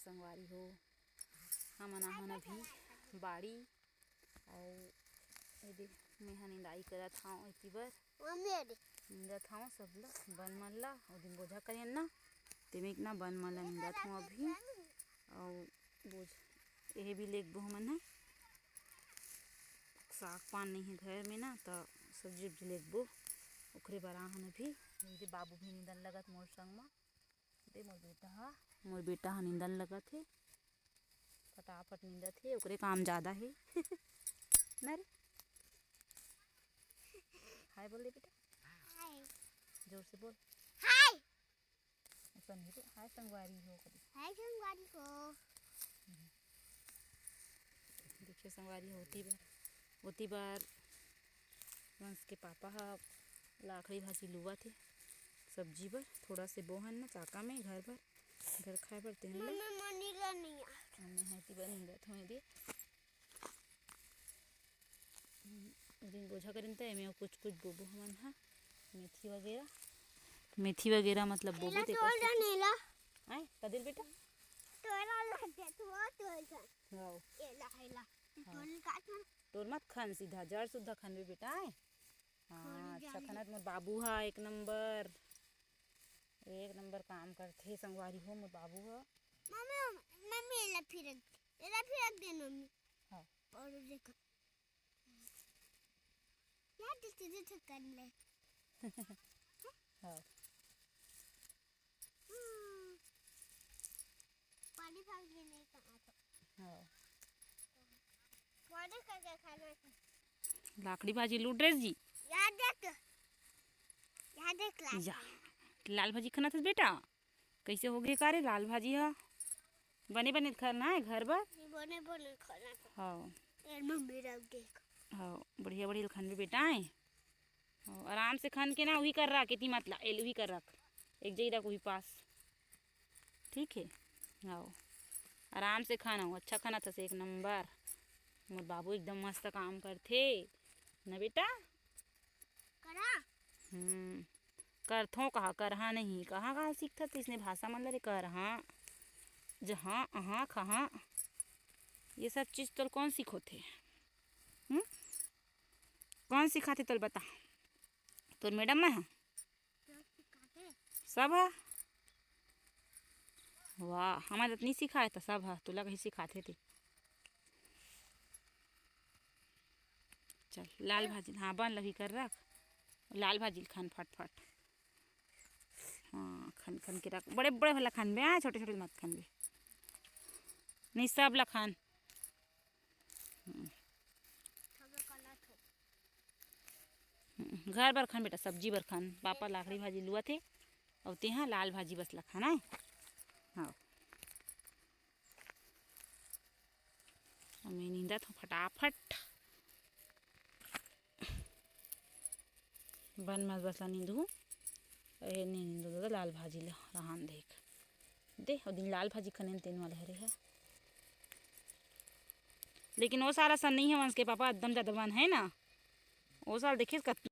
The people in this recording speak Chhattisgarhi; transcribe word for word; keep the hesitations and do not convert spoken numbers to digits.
संगवारी हो, हमन आहन अभी बाड़ी, अउ एदे मेहा निंदाई करत हंव एती बर। मम्मी, एदे। निंदत हंव सब ल, बन मन ल, ओ दिन बोझा करेन ना, तेमे इतना बन मन ल निंदत हंव अभी। अउ बोझ, एहे भी लेगबो हमन ह, साग पान नहीं है घर में ना, त सब्जी उब्जी लेगबो, ओकरे बर आहन अभी। एदे बाबू भी निंदन लगत मोर संग म। दे मोर बेटा हा, मोर बेटा हा निंदन लगत हे, फटाफट निंदत हे, ओकरे काम ज्यादा हे। ना रे, हाय बोल दे बेटा, हाय। जोर से बोल, हाय। ऐसा नहीं रे, हाय संगवारी हो कभी। हाय संगवारी हो। देखिए संगवारी हो, ओती बर, ओती बर वंश के पापा ह लाखड़ी भाजी लुवत हे सब्जी बर। थोड़ा से बोहन न चाका में घर बर, घर खाए बर तेन ल। मम्मी, मोर नीला नहीं आ। हमने हाथी बर निंदत हों एदे। दिन बोझा करेन त एमे कुछ कुछ बोबो हमन ह, मेथी वगैरह, मेथी वगैरह मतलब बोबो एला ते तोड़ दे नीला। आय, कदिल बेटा? तोरा लग दे, तू तोड़ दे। हाओ। एला, एला। हाँ। तोड़ काट ना। तोर मत खन, सीधा जड़ सुद्धा खनबे बेटा, आय। हाँ, थोड़ी अच्छा जानी। खनत मोर बाबू हा एक नंबर, एक नंबर काम करथे संगवारी हो मोर बाबू हा। मम्मी, मम्मी, एला फिरक, एला फिरक दे मम्मी। हाँ। और देखो। यार, दे, दे, दे, कर ले। हाँ। हम्म। पानी भाग भी नहीं कहाँ तो। हाँ। पानी करके खाना था। लाखड़ी भाजी लूट रे जी। यार देख। यार देख लाल या। भाजी। लाल भाजी खाना था बेटा। कैसे हो गए का रे लाल भाजी हा? बने बने खरना है घर बर। ये बने बने खाना था। हाँ। यार मम्मी रख दे। हाँ, बढ़िया बढ़िया खनबे बेटा है। हाँ, आराम से खन के ना, उही कर रख, एती मत ला, एल उही कर रख, एक जई रख उही पास, ठीक है। हाँ, आराम से खाना हो, अच्छा खाना था से एक नंबर। मोर बाबू एकदम मस्त काम करथे ना बेटा। करा। हम्म, करथों कहा, करहा नहीं, कहाँ कहाँ सीखथस इसने भाषा मन ल रे, करहा, जहाँ, अहाँ, खहाँ, ये सब चीज तोल कौन सिखोथे? हम्म? कौन सिखाथे तोल बता? तोर मैडम मैं ह? सब ह। वाह, हमन ल त नहीं सिखाए त सब ह, तोला कहीं सिखाथे ते। चल, लाल भाजी, हाँ, बन लगी कर रख। लाल भाजी ल खान फटफट। हाँ, खन खन के रख। बड़े बड़े वाला खानबे, हाँ, छोटे छोटे मत खानबे। नहीं, सब ला खान। हम्म। हम्म, घर बर खान बेटा, सब्जी बर खान। पापा लाखड़ी भाजी लुआ थे, अउ तेहा लाल भाजी बस ला खाना है। हाँ। अब मैं निंदत हूँ फटाफट। बन मस बस ला निंदहूँ। ए, नहीं निंदो दादा, लाल भाजी ला रहन देख। दे, ओ दिन लाल भाजी खनेन तेन वाले हरे है। लेकिन ओ साल असन नहीं है, वंश के पापा एकदम ज्यादा बन है ना। ओ साल देखिस कत-,